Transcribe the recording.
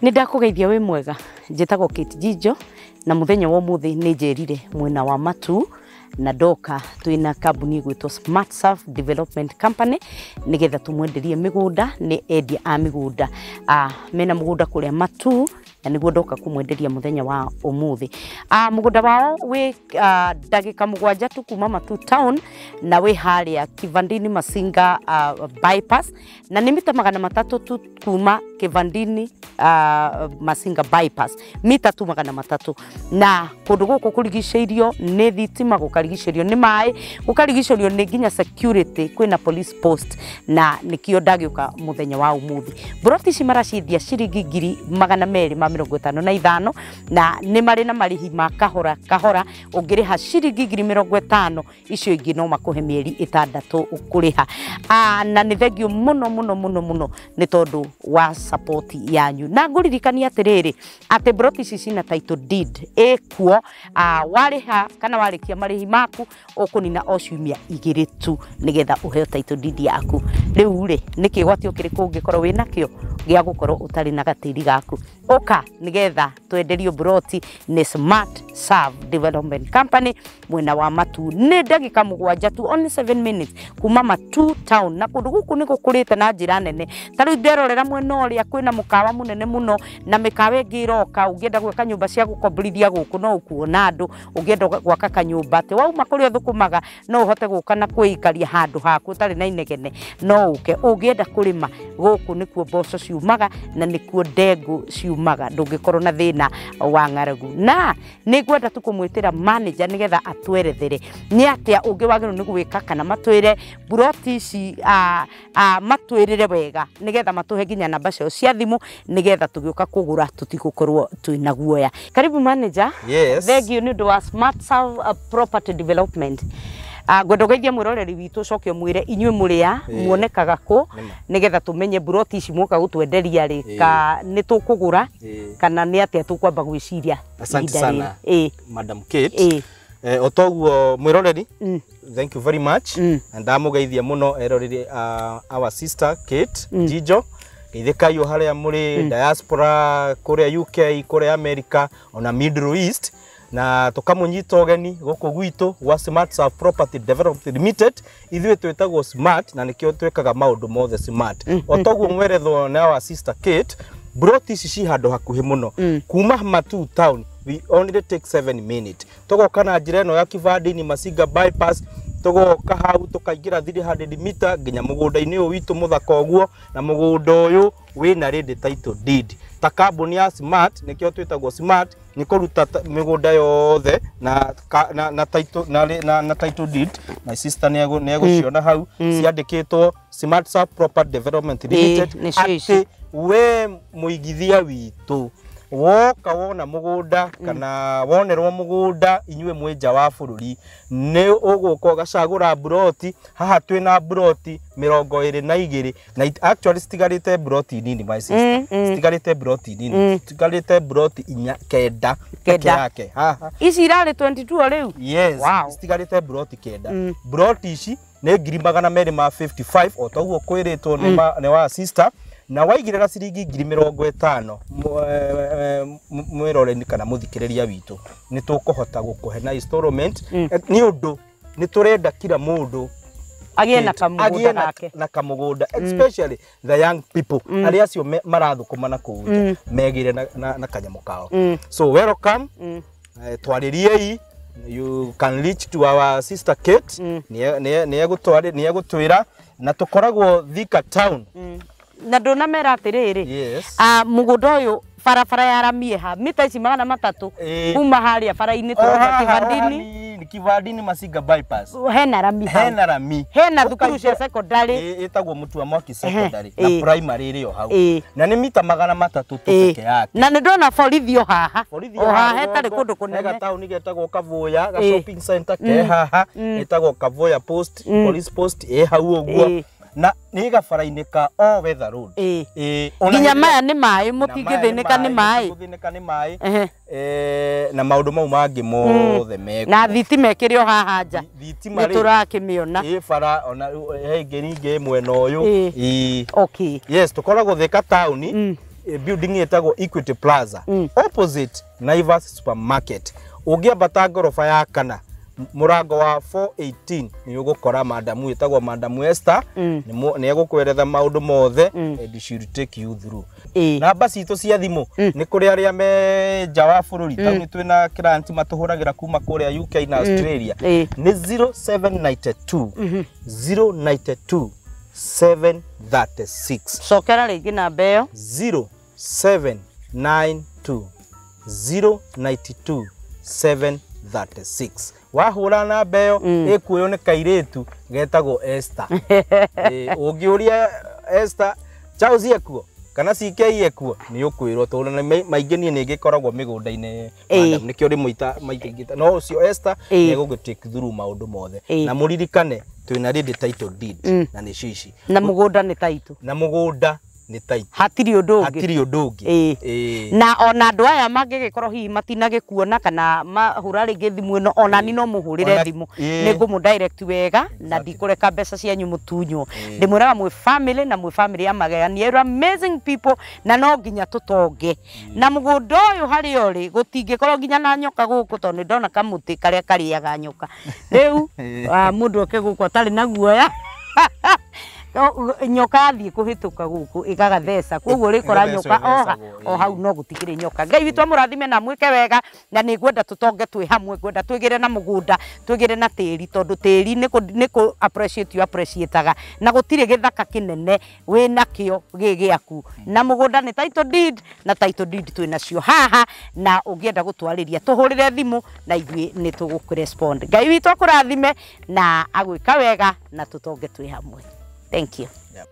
Nĩ ndakũgeithia wĩ mwega. Njĩtagwo Kate Njijo na mũthenya wa ũmũthĩ nĩ njerire mwena wa Matuu na ndoka twĩna kambuni ĩgwĩtwo Smart Surf Development Company nĩgetha tũmwenderie mĩgũnda. Nĩ endia a mĩgũnda, mena mũgũnda kũrĩa Matuu na nĩguo ndoka kũmwenderia mũthenya wa ũmũthĩ. Mũgũnda wao wĩ ndagĩka 7 tu kuma Matuu town na wĩ harĩa Kivandini Masinga bypass, na nĩ mita 300 tu kuma Kivandini Masinga bypass, mita tu 300. Na kũndũ gũkũ kũrigicĩirio nĩ thitima, gũkarigicĩrio nĩ maĩ, gũkarigicĩrio nĩ nginya security, kwĩna police post, na nĩkĩo ndagĩũka mũthenya wa ũmũthĩ. Mburoti ici maraciendia ciringi 255,000 na nĩ marĩ na marĩhi ma kahora kahora. Ũngĩrĩha ciringi 50,000, icio ingĩ no makũhe mĩeri 6 ũkũrĩha. Na nĩ thengio mũno mũno mũno mũno nĩ tondũ wa support yanyu, na ngũririkania atĩrĩrĩ atĩ mburoti ici cina title deed ĩkuo. Warĩha kana warĩkia marĩhi maku ũkũnina o ciumia 2 tu nĩgetha ũheo title deed yaku. Rĩu rĩ, nĩ kĩgwatio kĩrĩkũ ũngĩkorwo wĩnakĩo gĩa gũkorwo ũtarĩ na gatĩri gaku? Ũka nĩgetha twenderio mburoti nĩ Smart Serve Development Company mwena wa Matuu. Nĩ ndagĩka 7 tu, only 7 minutes kuma Matuu town, na kũndũ gũkũ nĩ gũkũrĩte na njĩra nene. Ta rĩu nderorera mwena ũrĩa kwĩna mũkawa mũnene mũno na mĩkawa ĩngĩ ĩroka. Ũngĩenda gwaka nyũmba cia gũkomborithia gũkũ no ũkuona andũ, ũngĩenda gwaka kanyũmba atĩ wauma kũrĩa ũthũkũmaga no ũhote gũka na kwĩikaria handũ haku ũtarĩ na inegene, no ũke. Ũngĩenda kũrĩma gũkũ nĩkuo mboco ciumaga na nĩkuo ndengũ ciumaga, ndũngĩkorwo na thĩna wa ng'aragu. Na nĩ ngwenda tu kũmwĩtĩra manager nĩgetha atwerethere nĩ atĩa ũngĩ wagĩrĩirwo nĩ gwĩka, kana matwĩre mburoti ici, matwĩrĩre wega nĩgetha matũhe nginya namba ciao cia thimũ nĩgetha tũgĩũka kũgũra tũtigũkorwo twĩna guoya. Karibu manager. Yes. Thengio nĩ ũndũ wa Smart Serve Property Development. Ngwenda ũgeithie mwĩroreri witũ, ũcoke ũmwĩre inyuĩ mũrĩa muonekaga kũ nĩgetha tũmenye mburoti ici mwoka gũtwenderia rĩ ka nĩ tũkũgũra kana nĩ atĩa tũkwamba gwĩciria. Asante sana Madam Kate. Otoguo mwĩroreri, thank you very much. Na ndamũgeithia mũno eroreri, our sister Kate Njijo, geithĩkai o harĩa mũrĩ diaspora, kũrĩa UK, kũrĩa America, ona Middle East, na tukamunyita ũgeni gũkũ gwitũ gwa Smart Serve Property Development Limited. Ithuĩ twĩtagwo Smart na nĩkĩo twĩkaga maũndũ mothe smart. O toguo mwerethwo nĩ our sister Kate, mburoti ici ci handũ hakuhĩ mũno kuma Matuu town, we only take 7 minutes. Tũgoka na njĩra ĩno ya Kivandini Masinga bypass, tũgoka hau tũkaingĩra 300 meter nginya mũgũnda-inĩ ũyũ witũ mũthaka ũguo, na mũgũnda ũyũ wĩna ready title deed. Ta kambuni ya Smart, nĩkĩo twĩtagwo Smart, nĩ kũruta mĩgũnda yothe na title na title deed. My sister nĩ egũciona hau ciandĩkĩtwo Smart Serve Property Development Limited, atĩ we mũigithia witũ woka wona mũgũnda kana wonerwo mũgũnda inyuĩ mwĩ nja wa bũrũri, nĩ ũgũka ũgacagũra mburoti. Haha twĩna mburoti 22 na actually citigarĩte mburoti nini, my sister, citigarĩte mburoti nini, citigarĩte mburoti 9 peke yake haha. Ici irarĩ 22 rĩu. Yes, citigarĩte mburoti 9. Mburoti ici nĩ 255,000 o toguo kwĩrĩtwo nĩ wa sister, na waigĩrĩra ciringi 50,000 mwĩroreri kana mũthikĩrĩria witũ, nĩ tũkũhota gũkũhe na installment, nĩ ũndũ nĩ tũrenda kila mũndũ agĩe na kamũgũnda gake, na kamũgũnda, especially the young people arĩa acio marathũkũma na kũu nja megĩre na kanyamũ kao. So welcome, twarĩriei. You can reach to our sister Kate, nĩ egũtwĩra, na tũkoragwo Thika town. Na ndũnamera atĩrĩrĩ, mũgũnda ũyũ barabara ya ramie ha mita ici 300 kuma harĩa bara-inĩ tũroka Kivandini, Kivandini Masinga bypass, hena rami, hena rami, hena thukuru cia secondary ĩtagwo Mutua Mwaki secondary na primary ĩrĩ o hau, na nĩ mita 300 tu peke yake. Na nĩ ndona borithi o haha, o haha hetarĩ kũndũ kũnene, hega taũni getagwo Kavuya ga shopping center ke haha, ĩtagwo Kavuya post, police post ĩ hau ũguo, na nĩ gabara-inĩ ka all weather road. Nginya maya nĩ maĩ, mũtingĩthĩnĩka nĩ maĩ, mũtingĩthĩnĩka nĩ maĩ, na maũndũ mau mangĩ mothe mekuo. Na thitima ĩkĩrĩ o haha nja, thitima nĩ tũrakĩmĩona ĩ bara, ona he ĩngĩ ningĩ mwena ũyũ. Okay. Yes, tũkoragwo Thika taũni. Building ĩtagwo Equity Plaza, opposite Naivas Supermarket. Ũngĩambata ngoroba ya kana, mũrango wa 418, nĩ ũgũkora madamu ĩtagwo Madamu Esther. Nĩ egũkweretha maũndũ mothe and she will take you through. Namba citũ cia thimũ nĩ kũrĩ arĩa me nja wa bũrũri, taũni twĩna client matũhũragĩra kuma kũrĩa UK na Australia. Nĩ 0792 092 736. Cokera rĩngĩ namba ĩyo. 0792 092 736. Wahũra namba ĩyo, ĩkuoywo nĩ kairĩtu getagwo Esther. Ũngĩũria Esther Charles ekuo kana CK ekuo, nĩ ũkwĩrwo, tondũ nĩ maingĩ niĩ nĩ ngĩkoragwo mĩgũnda-inĩ, madam, nĩkĩo rĩmwe maingĩ ingĩta no ũcio Esther nĩ egũgĩ take through maũndũ mothe. Na mũririkane twĩna ready title deed, na nĩcio ici. Na mũgũnda nĩ taitũ. Na mũgũnda nĩ title. Hatirĩ ũndũ ũngĩ. Hatirĩ ũndũ ũngĩ. Na ona andũ aya mangĩgĩkorwo hihi matinagĩkuona kana mahũra rĩngĩ thimũ ĩno, ona ni no mũhũrĩre thimũ, nĩ ngũmũ direct wega na ndikũreka mbeca cianyu mũtunywo. Ndĩmwĩraga mwĩ family na mwĩ family ya magegania. You're amazing people, na no nginya tũtonge na mũgũnda ũyũ harĩa ũrĩ. Gũtingĩkorwo nginya na nyoka gũkũ, tondũ nĩ ndona kamũtĩ karĩa karĩaga nyoka. Rĩu mũndũ oke gũkũ atarĩ na guoya. Nyoka yathiĩ kũhĩtũka gũkũ ĩgagatheca, koguo ũrĩkora Ĩgathecwo, nyoka oha ĩthecagwo, o hau, no gũtikĩrĩ nyoka. Ngai witũ amũrathime na mwĩke wega, na nĩ ngwenda tũtonge twĩ hamwe. Ngwenda twĩgĩre na mũgũnda, twĩgĩre na tĩri, tondũ tĩri nĩ kũ appreciate you appreciate-aga, na gũtirĩ gĩthaka kĩnene wĩ nakĩo gĩ gĩaku. Na mũgũnda nĩ title deed, na title deed twĩ nacio haha, na ũngĩenda gũtwarĩria tũhũrĩre thimũ na ithuĩ nĩ tũgũkũrespond. Ngai witũ akũrathime na agwĩka wega, na tũtonge twĩ hamwe. Thank you. Yeah.